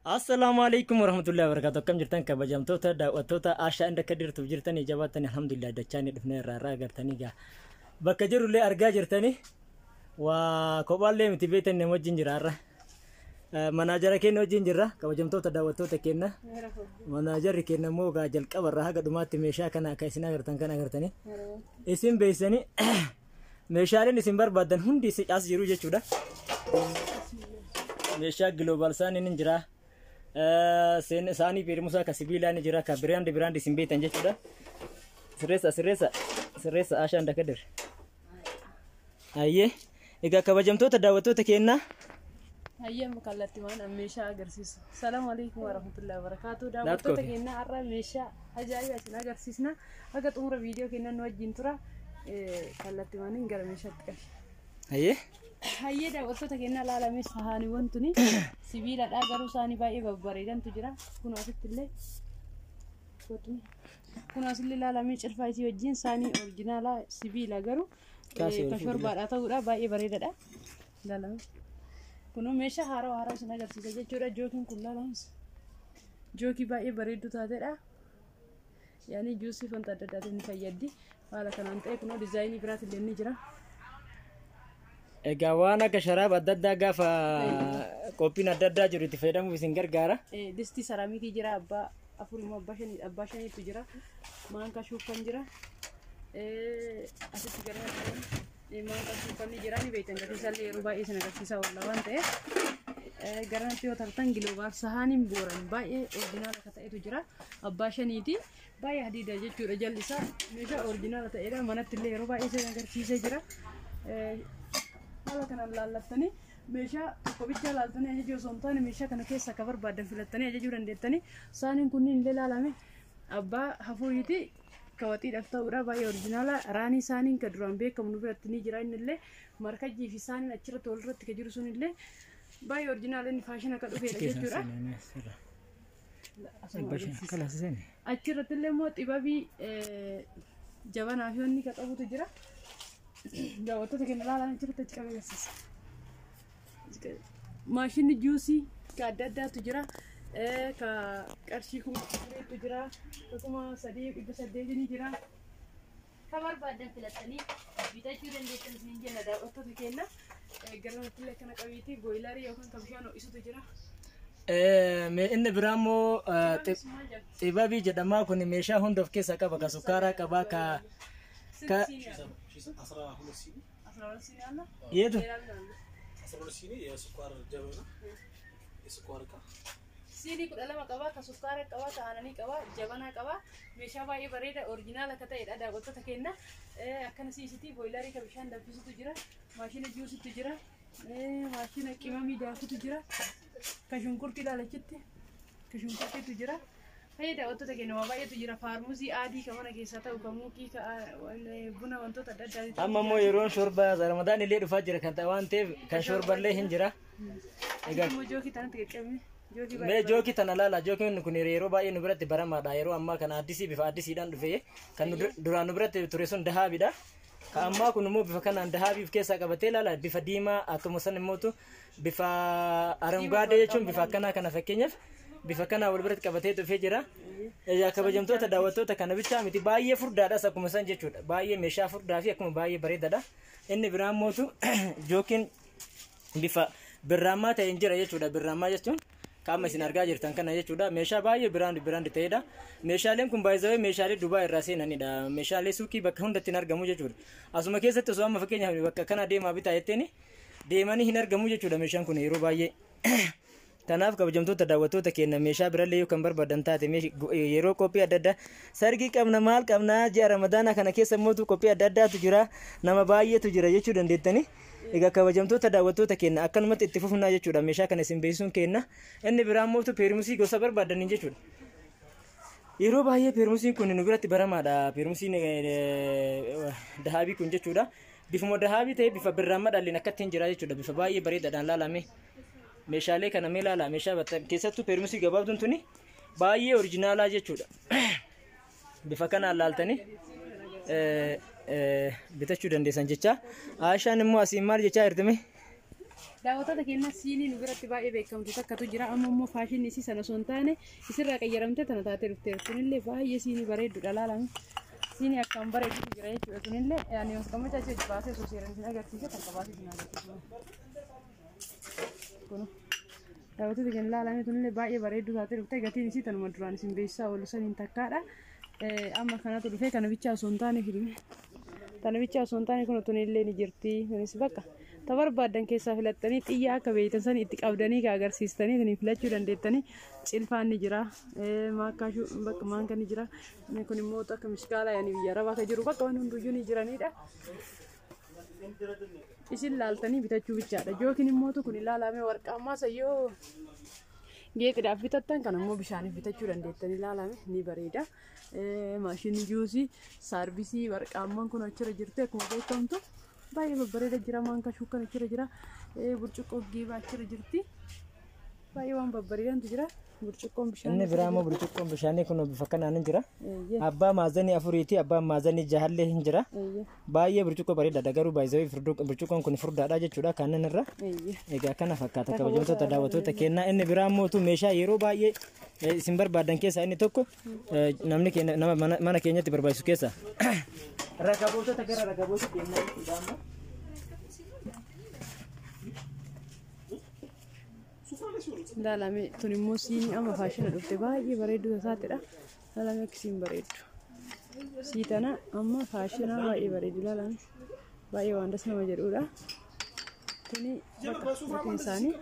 Assalaamu alaikum warahmatullahi wabarakatuh. Akkam jirtan kabajamtoota daawwattoota Ashaa inda akka dirtuuf jirtanii jabaatanii alhamdulillah dachaa ni dhufne irraa irraa agartanii gaa. Bakka jirullee argaa jirtanii waa kophaallee miti beektan nama wajjin jira har'a. Manaajara keenya wajjin jirra kabajamtoota daawwattoota keenya. Manaajarri keenya immoo gaa jalqaba irraa haga dhumaatti meeshaa kana akka isin agartan kan agartanii. Isin beeksisanii meeshaaleen isin barbaadan hundi as jiru jechuudha. Meeshaa Global saaniin ni jira. Saanii peermusaa ka sibiilaa ni jira ka brand brand isin beektan jechuudha. Sirreessa sirreessa sirreessa Ashaan Dakadir. Hayyee egaa kabajamtoota daawwattoota keenyaa. Hayyee kallattiiwwan meeshaa agarsiisu. Salaamu alaikum warahmatullahi wabarakatuh. Daawwattoota keenya har'a meeshaa ajaa'ibaa isin agarsiisna. Haga xumura viidiyoo keenya nu wajjin tura. Kallattiiwwan gara meeshaatti qabi. Hayyee. Hayyee daawwattoota keenya ilaalame sahaaniiwwan tuni sibiiladha garuu isaanii baay'ee babbareedantu jira. Kun asitti illee kun asillee ilaalamee cirfaa isii wajjin saanii original sibiila garuu kan shorbaadha ta'uudha baay'ee bareedadha. Ilaalame. Kun meeshaa haaraa haaraa isin agarsiisa jechuudha. Jookiin kun ilaalamus jookii baay'ee bareedduu taatedha. Yaani juusii wanta adda addaatiin ni fayyaddi. Haala kanaan ta'e kunoo diizaayinii biraatillee ni jira. Egaa waan akka sharaaba adda addaa gaafa qophiin adda addaa jiru itti fayyadamuuf isin gargaara. Distii saraamikii jira abbaa afur immoo abbaa shaniitu jira. Maankaa shuuffan jira. Asitti gara maankaa shuuffan ni jira ni beektan gatii isaallee yeroo baay'ee isin agarsiisaa oolla waan ta'eef. Garanatti yoo tartan Global sahaaniin booran baay'ee original akka ta'etu jira. Abbaa shaniiti. Baay'ee hadiida jechuudha jalli isaa meeshaa original ta'edha. Manatti illee yeroo baay'ee isin agarsiisee jira. Haala kanaan laallattanii meeshaa tokko bichaa laaltanii ajajuu osoo hin taane meeshaa kana keessa akka barbaadan filattanii ajajuu dandeettanii. Saaniin kunniin illee laalame abbaa afuriiti ka waxiidhaaf ta'uudha baay'ee original. Raanii saaniin ka duraan beekamu nu biratti ni jira inni illee markajjii fi saaniin achirratti walirratti ka jiru sun illee baay'ee original inni faashina akka dhufeedha jechuudha. Achirratti illee immoo xibabii jabanaa fi wanni ka qabutu jira. Daawwattoota keenya ilaalan achirratti achi qabee agarsiisa. Maashinni juusii ka adda addaatu jira. Ka qarshii 4000tu jira. Ka 3800 ni jira. Ka barbaadan filattanii bitachuu dandeessan isiniin jenna daawwattoota keenya. Garanatti illee akkana qabiitii boiler yookaan kan bishaan ho'isutu jira. Inni biraa immoo xibabii jedhamaa kun meeshaa hunda of keessaa qaba ka sukkaaraa qaba ka yeetu. 12 ሲኒ የስኳር ጀበና የስኳር እቃ Siinii 12 qaba, ka sukkaara qaba, ka aananii qaba, jabanaa qaba. Meeshaa baay'ee bareeda original akka ta'edha daawwattoota keenya. Akkana siisitii boiler ka bishaan danfisutu jira. Maashina juusitu jira. Maashina qimamii daakutu jira. Ka shunkurtii ilaalachitti. Ka shunkurtiitu jira. Fayyada daawwattoota keenya waa baay'eetu jira. Faarmusii adii ka mana keessaa ta'u, ka muukii, ka buna wantoota adda addaa. Amma immoo yeroon shorba Ramadaan illee dhufaa jira kan ta'e waan ta'eef kan shorballee hin jira. Egaa immoo jookii tanatti qaqqabne. Mee jookii tana laala jookiin kun yeroo baay'ee nu biratti baramaadha yeroo ammaa kana addisii bifa addisiidhaan dhufe kan duraan nu biratti ture sun dahaabiidha. Ka ammaa kun immoo bifa kanaan dahaabii of keessaa qabatee laala bifa diimaa akkuma san immootu bifa arangaadee jechuun bifa akkanaa kana fakkeenyaaf bifa kanaa wal biratti qabatee dhufee jira. Egaa kabajamtoota daawwattoota kana bichaa miti baay'ee furdaadhas akkuma san jechuudha. Baay'ee meeshaa furdaa fi akkuma baay'ee bareedaadha. Inni biraa mootu jookiin bifa birraammaa ta'een jira jechuudha. Birraammaa jechuun qaama isin argaa jirtan kana jechuudha. Meeshaa baay'ee brand brand ta'edha. Meeshaaleen kun baay'ee meeshaalee Dubaay irraa seenanidha. Meeshaalee suuqii bakka hundatti hin argamu jechuudha. Asuma keessatti osoo amma fakkeenyaaf bakka kana deemaa bitaa jetteeni deemanii hin argamu jechuudha meeshaan kun yeroo baay'ee. Kanaaf kabajamtoota daawwattoota keenya meeshaa birallee yoo kan barbaadan taate yeroo qophii adda addaa sargii qabna maal qabna ji'a Ramadaanaa kana keessa mootu qophii adda addaatu jira nama baay'eetu jira jechuu dandeettanii. Egaa kabajamtoota daawwattoota keenya akkanumatti itti fufnaa jechuudha meeshaa kana isin beeksisuun keenya. Inni biraa mootu peermusii gosa barbaadaniin jechuudha. Yeroo baay'ee peermusiin kun nu biratti baramaadha. Peermusiin dahaabii kun jechuudha. Bifuma dahaabii ta'ee bifa birraammaa dhalleen akkatti hin jira jechuudha. Bifa baay'ee bareedaadhaan laalame. Meeshaalee kana mee ilaala meeshaa keessattuu peermusii gabaabduun tuni baay'ee original jechuudha. Bifa kanaan laaltanii bitachuu dandeessan jecha. Aashaan immoo asiin maal jechaa jirtime? Daawwattoota keenya, siinii nu biratti baay'ee beekamtu takkatu jira. Amma immoo faashinni isii sana osoo hin taane isirraa qayyaramtee tana taatee dhufteerti. Tunillee baay'ee siinii bareedduudha, laalame. Siinii akkaan bareeddutu jira jechuudha. Tunillee ani os gammachaa ishee baasee osoo seeraan isin agarsiise, takka baasee isin agarsiisu. Kun daawwattoota keenya, laalame, tunillee baay'ee bareedduu taatee dhufte. Gatiin isii tanuma duraan isin beeksisaa oolu saniin takkaadha. Amma kanatu dhufee kana bichaa osoo hin taane filme. Tana bichaa osoo hin taane kun tunillee ni jirti. Kunis bakka ta barbaaddan keessaa filattanii, xiyya akka beeytan san itti qabdanii ka agarsiistanii isin filachuu dandeettanii. Cilfaan ni jira. Maakkaashuu bakka maanka ni jira. Kun immoo akka mishkaalaa yaani biyya arabaa ka jiru, bakka waan hunduyyuu ni jiranidha. Isin laaltanii bitachuu bichaadha. Jookiin immoo kun ilaalame warqaammaa sayyoo geexiidhaaf bitattan, kan immoo bishaaniif bitachuu dandeettanii, ilaalame ni bareeda. Maashinii juusii saarbisii warqaammaan kun achirra jirti, akkuma beekamtu baay'ee babbareeda jira. Maankaa shuukkan achirra jira. Burcuqqoo geebaa achirra jirti. Baay'ee waan babbareedantu jira. Burcuqqoon bishaan. Inni biraa immoo burcuqqoon bishaanii kun bifa kanaan hin jira. Abbaa maazanii afuriiti, abbaan maazanii jahallee hin jira. Baay'ee burcuqqoo bareedaadha, garuu baay'ee burcuqqoon kun furdaadha jechuudha kanneen irra. Egaa kana fakkaata, kabajamtoota daawwattoota kennaa. Inni biraa immoo meeshaa yeroo baay'ee isin barbaadan keessaa inni tokko, namni keenya nama mana keenyatti barbaachisu keessaa rakabootota, gara rakaboota deemnaa jechuudha amma. Ilaalame, tun immoo siinii amma faashina dhufte baay'ee bareedduu taatedha. Ilaalame, akkasiin bareeddu. Sii tana amma faashina baay'ee bareedu, ilaalame. Baay'ee waan das nama jedhudha. Tuni bakka gatiin isaanii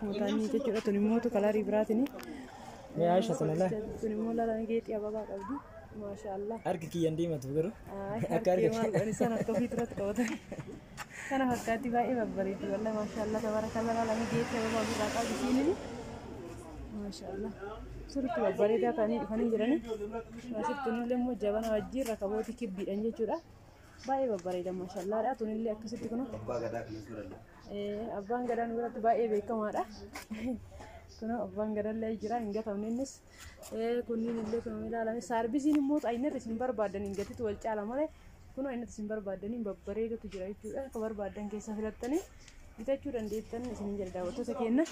mootaanii jechuudha. Tun immoo kalarii biraatiin. Mee Aisha sana laa. Tun immoo ilaalame, geexii ababaa qabdi. Maashaallah. Harki kiyyan diimatu garuu. Akka harka maal godhan isaan harka ofii duratti qabatan. Kana fakkaatti baay'ee babbareeddi wallah, maashaallah, tabarakallah, laalame, geexii ababaa ofirraa qabdi siiniin. Maashaallah. Sirriitti babbareedaa ta'anii dhufanii jiranii. Asitti tunillee immoo jabana wajjin rakabootii kibbiidhaan jechuudha. Baay'ee babbareeda, maashaallaadha. Tunillee akkasitti kunoo. Abbaan gadaa nu biratti baay'ee beekamaadha. Kunoo abbaan gadaallee jira, hin gatamne innis. Kunniin illee kunoo ilaalame. Saarbisiin immoo aynata isin barbaadan hin gatitu wal caala malee, kunoo aynata isin barbaadaniin babbareedatu jira jechuudha. Akka barbaadan keessaa filattanii bitachuu dandeettan isin jedha, daawwattoota keenya.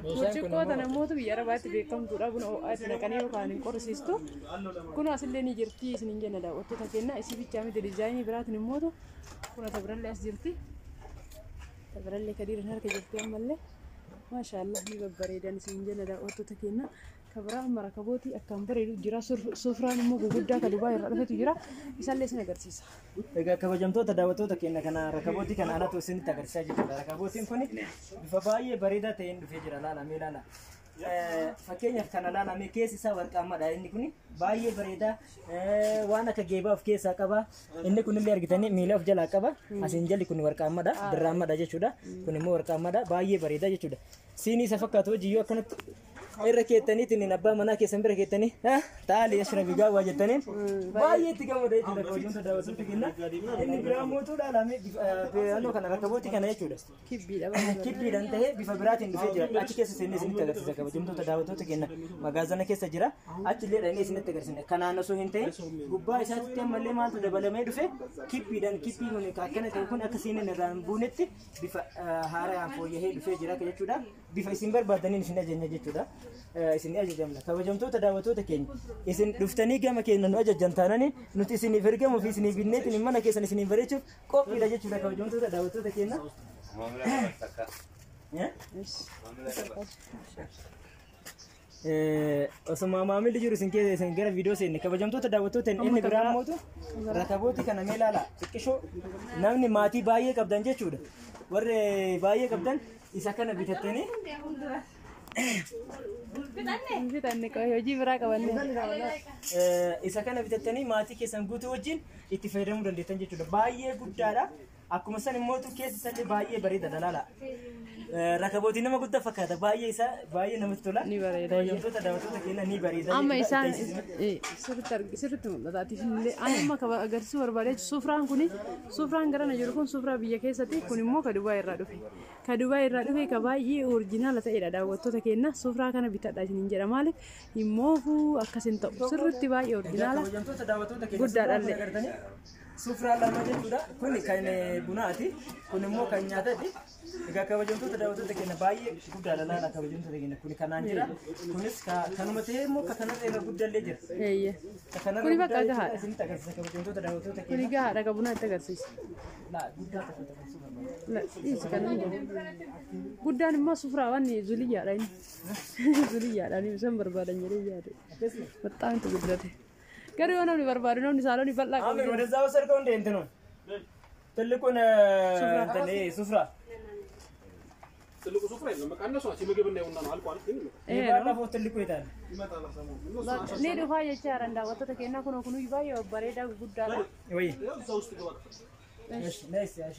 Burcuqqoo tana immoo biyya arabaatti beekamtuudha. Buna ho'aa itti naqanii yookaan hin qorrisiistu. Kunoo asillee ni jirti isin jenna, daawwattoota keenya. Isii bichaa miti, diizaayinii biraatiin immoo kuna tabirallee as jirti. Tabirallee kadiiran harka jirti ammallee. Maashaallah, ni babbareedan isin jenna, daawwattoota keenya. Kabiraa amma rakabootii akkaan bareedu jira. Sufraan immoo guguddaa ka Dubaa irraa dhufetu jira. Isallee isin agarsiisa. Egaa kabajamtoota daawwattoota keenya, kana rakabootii kana anatu isinitti agarsiisaa jechuudha. Rakabootiin kun bifa baay'ee bareedaa ta'een dhufee jira. Laalamee laala. Fakkeenyaaf kana laalamee, keessi isaa warqaammaadha. Inni kun baay'ee bareedaa, waan akka geebaa of keessaa qaba. Inni kunillee argitanii miila of jalaa qaba. Asiin jalli kun warqaammaadha. Dirraammaadha jechuudha. Kun immoo warqaammaadha. Baay'ee bareedaa jechuudha. Siinii isa fakkaatu hojii yoo akkanatti irra keettaniitiin abbaa manaa keessan bira keettanii taa'anii ashrabi gaawwaa jettaniin baay'ee itti gammada jechuudha, kabajamtoota daawwattoota keenya. Inni biraa mootuu dhaalame naannoo kana rakabootii kana jechuudha. Kibbiidha. Kibbiidhaan ta'ee bifa biraatiin dhufee jira. Achi keessa seennee isinitti agarsiisa, kabajamtoota daawwattoota keenya. Magaazana keessa jira. Achi illee dhaqnee isinitti agarsiisna. Kanaan osoo hin ta'in gubbaa isaatti ammallee maaltu dabalamee dhufe? Kibbiidhaan, kibbii kun akkana ta'e kun akka siiniin irraa hin buunetti bifa haaraan fooyyahee dhufee jira jechuudha. Bifa isin barbaadaniin isin ajajna jechuudha. Isin ajajamna. Kabajamtoota daawwattoota keenya, isin dhuftanii gama keenya nu ajajjan taananii, nuti isiniif ergamuu fi isiniif binneetiin mana keessan isiniif bareechuuf qophiidha jechuudha, kabajamtoota daawwattoota keenya. Osuma maamilli jiru isin keessa isin gara viidiyoo seenne, kabajamtoota daawwattoota, inni biraa mootu rakabooti kana mee ilaala, xiqqishoo namni maatii baay'ee qabdan jechuudha, warri baay'ee qabdan isa kana bitattanii Fixanne, hojii biraa qabanne. Isa kana bitattanii maatii keessan guutuu wajjin itti fayyadamuu dandeettan jechuudha. Baay'ee guddaadha. Akkuma san immoo keessi isallee baay'ee bareeda, laala. Rakabootii nama guddaa fakkaata. Baay'ee isaa baay'ee namatti tola. Ni bareeda. Kabajamtoota daawwattoota keenya, ni bareeda. Amma isaan sirriitti mul'ata. Illee ani amma agarsiisuu barbaade, sufraan kuni, sufraan garana jiru kun sufraa biyya keessatti, kun immoo ka Dubaay irraa dhufe. Ka Dubaay irraa dhufe ka baay'ee original ta'edha, daawwattoota keenya. Sufraa kana bitadha isiniin jedha, maaliif himmoofuu akkas hin ta'u, sirriitti baay'ee original. Kabajamtoota daawwattoota keenya Guddaadha illee. agartanii Sufraa lama jechuudha. Kun kan bunaati. Kun immoo kan nyaataati. Egaa kabajamtoota daawwattoota keenya baay'ee guddaadha laala kabajamtoota keenya. Kun kanaan jira. Kunis kanuma ta'ee immoo ka kanarra irra guddallee jira. Eeyyee. Ka kanarra Kuni bakka guddaa jechuudha. gahaadha. Isinitti agarsiisa kabajamtoota daawwattoota Kuni keenya. gahaadha ka bunaa itti agarsiisa. Laa guddaa tokko agarsiisuu barbaada. La, dhiisi kana hin gahu. Guddaan immoo sufraa waan zuliyyaadha inni. Zuliyyaadha inni isaan barbaadan jedhee yaade. Akkasuma. Baxxaan itti guddate. Garuu yoo namni barbaadu namni saaloonii bal'aa qabu. Amir ወደዛ ወሰድከው እንደ እንትኑን ትልቁን እንትን ይሄ ሱፍራ ትልቁ ሱፍራ የለም። በቃ እነሱ ናቸው የምግብና የቡና ነው አልቋል። ግን ይመጣል የባለፈው ትልቁ የታለ? ይመጣል ሰሞኑን እነሱ ናቸው። Ni dhufaa jecha haran daawwattoota keenyaa kun kunuun baay'ee babbareedaa guddaadha. ወይ ያው እዛ ውስጥ ግባ ክፍል እሺ ነይስ እሺ።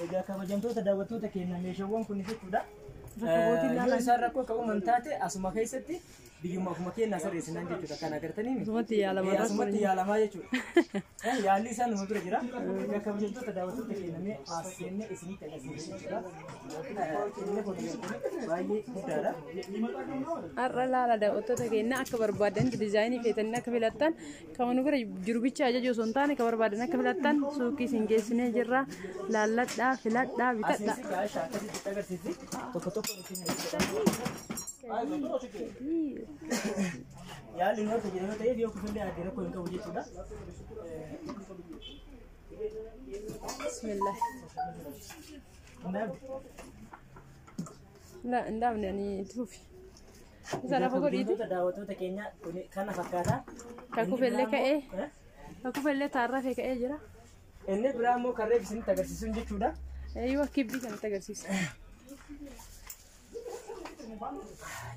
Egaa kabajamtoota daawwattoota keenya meeshaawwan kun jechuudha. Yoo isaan rakkoo ka'uu taate asuma keessatti biyyuma ofuma keenyaa sirreessinaan jechuudha. Kan agartanii miti. Asumatti yaalamaa Asumatti yaalamaa jechuudha. Yaalli isaan numa bira jira. Egaa kabajamtoota daawwattoota keenya mee as seennee isinitti agarsiisa jechuudha. Inni kun baay'ee guddaadha. Har'a laala daawwattoota keenya akka barbaadan diizaayinii feetanii akka filattan kan nu bira jiru bicha ajaju osoo hin taane kan barbaadan akka filattan suuqii isin geessinee jirra. Laalladhaa filadhaa bitadhaa. Asiin gaasha akkasitti agarsiisi. Tokko tokko nuti yaalli nu harka jira yoo ta'eef yoo kufillee adde rakkoo hin qabu jechuudha. Bismillah. Hundaaf La hin dhaabne ani itti fufi. Isa lafa godhiiti. kabajamtoota daawwattoota keenya kun kana fakkaata. Kan kufellee ka'ee kan kufellee taarrafee ka'ee jira. Inni biraa immoo karreef isinitti agarsiisuun jechuudha. Eeyyuu kibbii kanatti agarsiisa.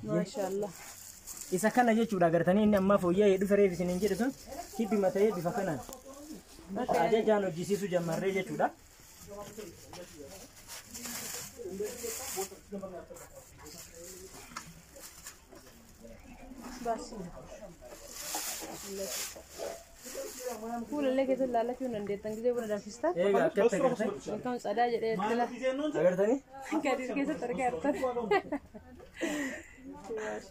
Maashaallah. Isa kana jechuudha agartanii inni ammaa fooyya'ee dhufe reef isiniin jedhe sun kibbi mata'ee bifa kanaan ajajaan hojjisiisuu jammarree jechuudha. Fuulallee keessatti laallachuu hin dandeettan gisee buna danfistan. Egaa akkatti agartanii Akkam tsadaa jedhee itti la. agartanii Gadi keessatti argaa jirtan.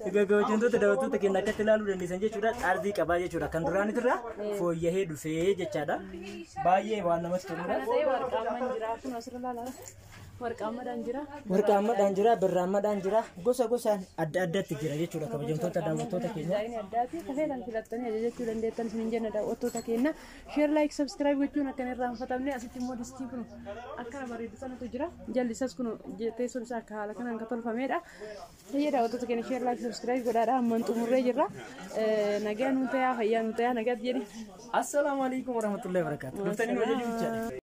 Egaa kabajamtoota daawwattoota keenya akkatti ilaaluu dandeessan jechuudha. Xarzii qabaa jechuudha. Kan duraanitirraa fooyya'ee dhufee jechaadha. Baay'ee waan namatti toludha. Kana ta'ee warqaammaan jira. Kun asirra laalaa. Warqaammadhaan jira. Warqaammadhaan jira, birraammadhaan jira, gosa gosaan adda addatti jira jechuudha kabajamtoota daawwattoota keenya. Diizaayinii addaati. Kafeetaan filattanii ajajachuu dandeettan isiniin jenna daawwattoota keenya. Share like subscribe gochuun akka hin irraanfatamne asitti immoo distii kun akkana bareedu sanatu jira. Jalli isaas kun teessoon isaa akka haala kanaan kan tolfamedha. Fayyaa daawwattoota keenya share like subscribe godhaadha. Ammaan xumurree jirra. Nagaa nuu tayaa fayyaa nuu tayaa nagaatti jedhi. Assalaamu alaikum warahmatullahi wabarakatuh. Dhuftanii nu ajajuu jechaadha.